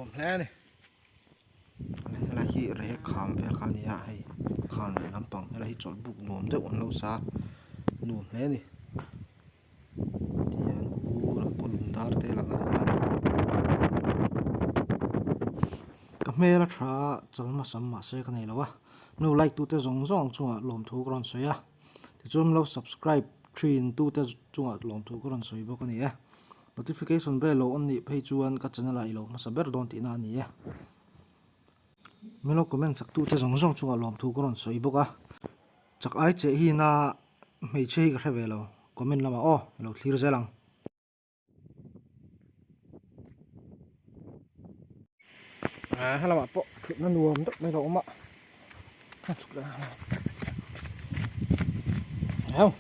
Nuam hle a ni. Helai hi rek kham vel kha a ni a hei kham leh lampang helai hi chawlhbuk nuam deuh an lo sa a nuam hle a ni tihian khu lam pawh lung dar te lang a ni a ka hmel a tha chal hmasa mahse ka nei lo a no like tute zawng zawng chungah lawmthu ka rawn sawi a tichuan lo subscribe thin tute chungah lawmthu ka rawn sawi bawk a ni e. Notification bell lo on nih phei chuan ka channel ah i lo hmasa ber dawn tihna a ni e. Min lo comment sak tute zawng zawng chungah lawmthu ka rawn sawi bawk a. Chak ai che hi na hmeichhia hi ka hre ve lo. Comment lamah aw i lo thlir zel ang. Ah helamah pawh thutna nuam deuh mai lo awm a. A chhuk leh a.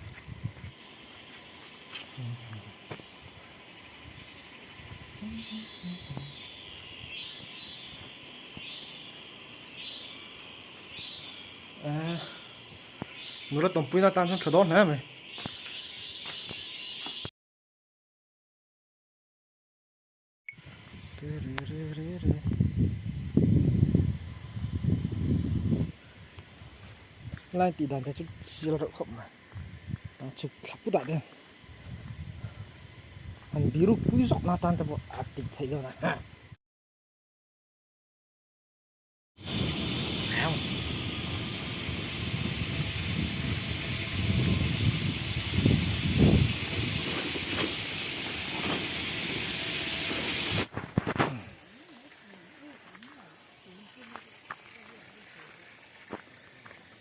Nula tawmpuina atan chuan tha dawn hle mai. Line tih dan te chu sial reuh khawp mai a chhuk thla put ah te han biruk pui zawk na tan te pawh a tih theih dawn a.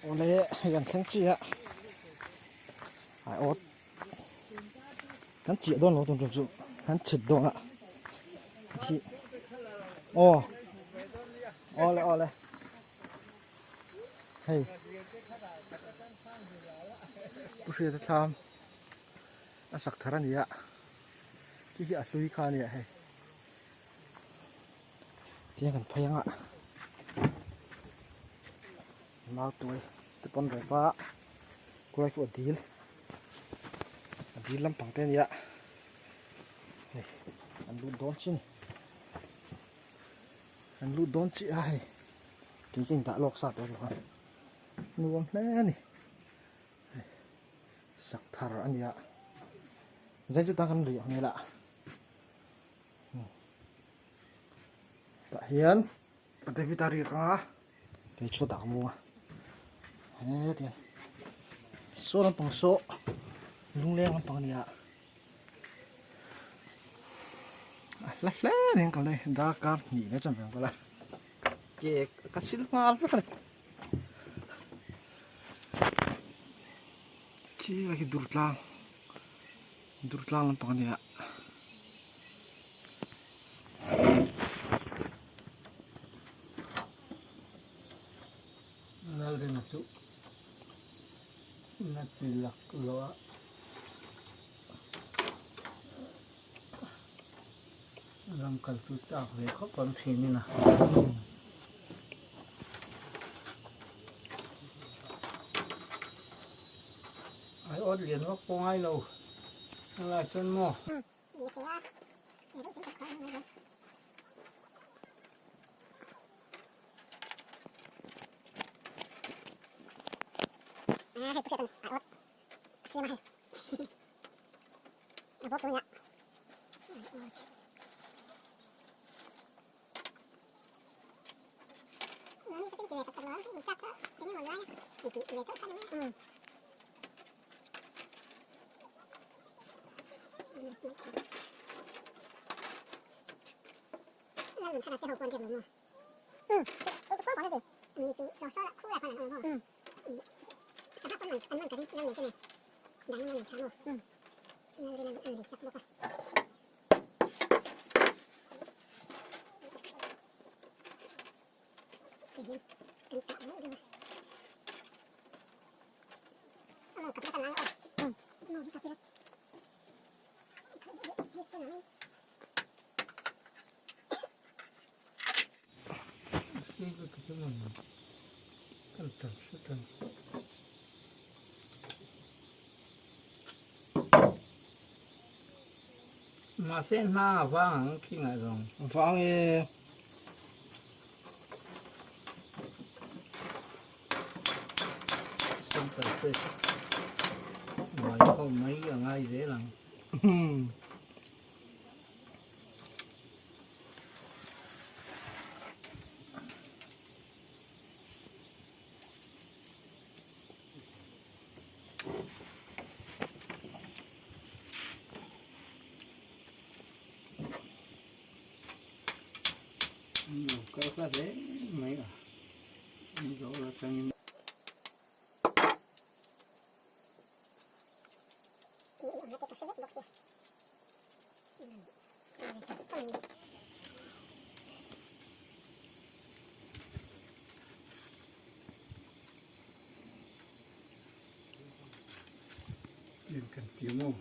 Awle hei kan thleng chiah a ai awt kan chiah dawn lo tum chu kan chhit dawn a khi aw Awle awle hei Pu Hriata thlam a sak thar a ni a khi hi a hlui kha a ni a hei tiang kan phei anga mau tuai te pawn rep a kawlai chu a dil a dil lampang te a ni a hei an lut dawn chin. An lut dawn chiah a hei tui ka indah lawk sa tawh bawk a nuam hle a ni hei sak thar a ni a zai chu tan kan riah hmel a tah hian David a riak anga kei chu dah mu a hetiang saw lampang saw lungleng lampang a ni a. A hla hle ni ang ka lei darkar hnih leh chuan veng vel a ke ka sil nghal vek a ni khi lai khi durtlang durtlang lampang a ni a. Lalringa chu na ti lak loh a. Ram kal chu chak ve khawp ang thin in a. Ai awt lian vak pawh ngai lo lai chuan maw. Mahse hna a vang ang khi ngaihzawng. Vang e. Central Press buai ho mai a ngai zel ang. An lo kal hla hle mai a, an zawh atangin. Tin kan ti maw?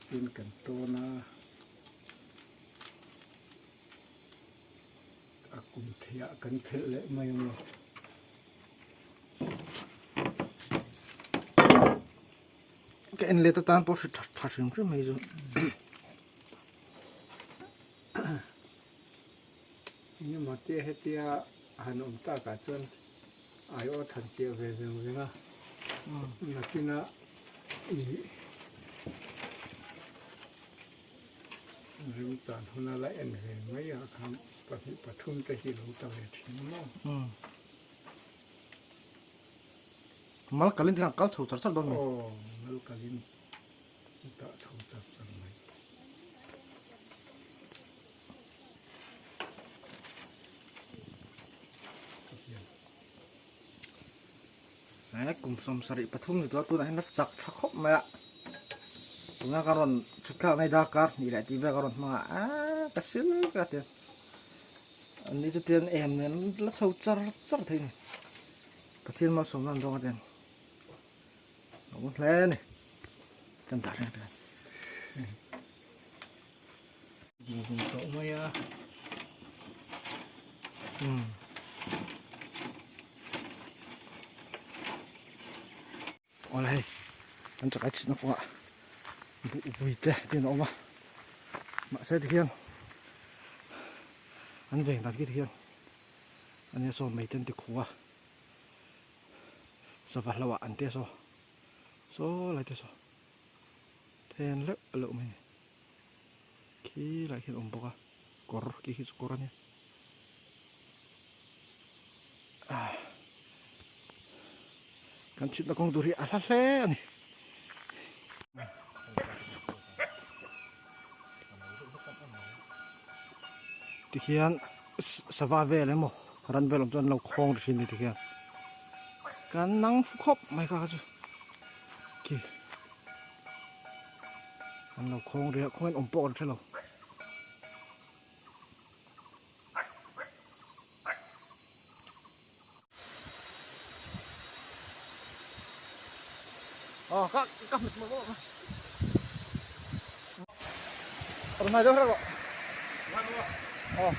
Tin kan tawn a, a kum theih ah kan phelh leh mai ang lo. Ka en let atan pawh hri tha hrim hrim hei chu. Engemaw te hetia han awm takah chuan aiawh than chiah ve veng veng a, nakin a ih rimtan huna la en ve mai ah khan pahnih pathum te hi lo ta ve thin maw. Mal kalin te khan kal chho char char dawn mi. Aw mal kalin tah chho char char mai. He kum 73 ni tawh a tunah hian a chak tha khawp mai a tuna ka rawn chhut thlak nai darkar hnih leh tih vel ka rawn hmang a aaa ka sil ka ti a ni chu tian em nen la chho char char thei a ni Pathian malsawmna an dawng a tiang a awm hle a ni kan dah reng reng. Hmu tawh mai a. Umm. Awle hei kan chakai chhitna kawngah buhpui te tin a awm a mahse tikhian an veng dan khi tikhian ania saw mei te an ti khuh a sava hlauh ah an tia saw saw lai te saw then leuh leuh mai a ni. Khi lai khian a awm bawk a kawr khi khi chu kawr a nia ah kan chhitna kawng tur hi a hla hle a ni. Tikhian sava vel emaw ran vel awm chuan an lo khawng ri thin a ni tikhian kan nang fu khawp mai kha kha chu khi. An lo khawng rih a, khawngain awm pawh kan hre lo. Aw ka ka hmet mawlh mawlh a. Rawn hnai deuh hreh rawh. Aw.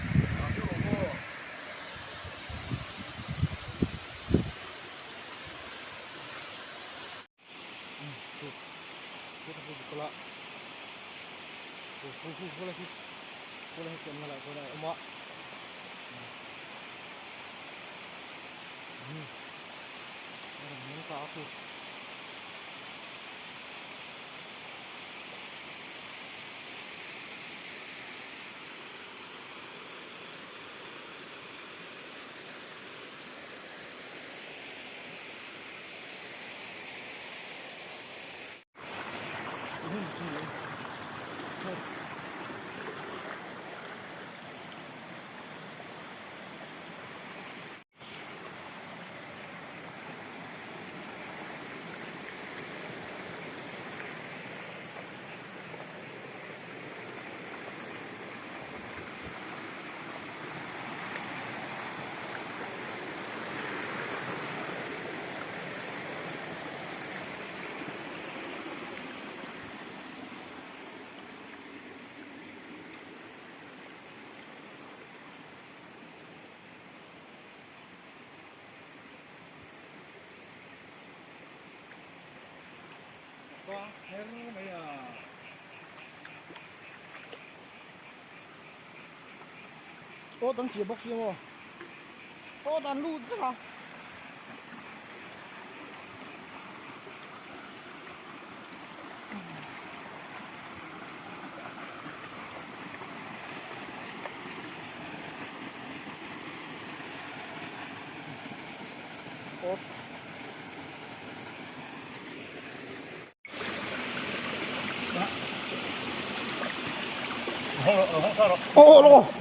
Aw dan sia bawk sia maw aw dan lut vek a. Aw aw aw.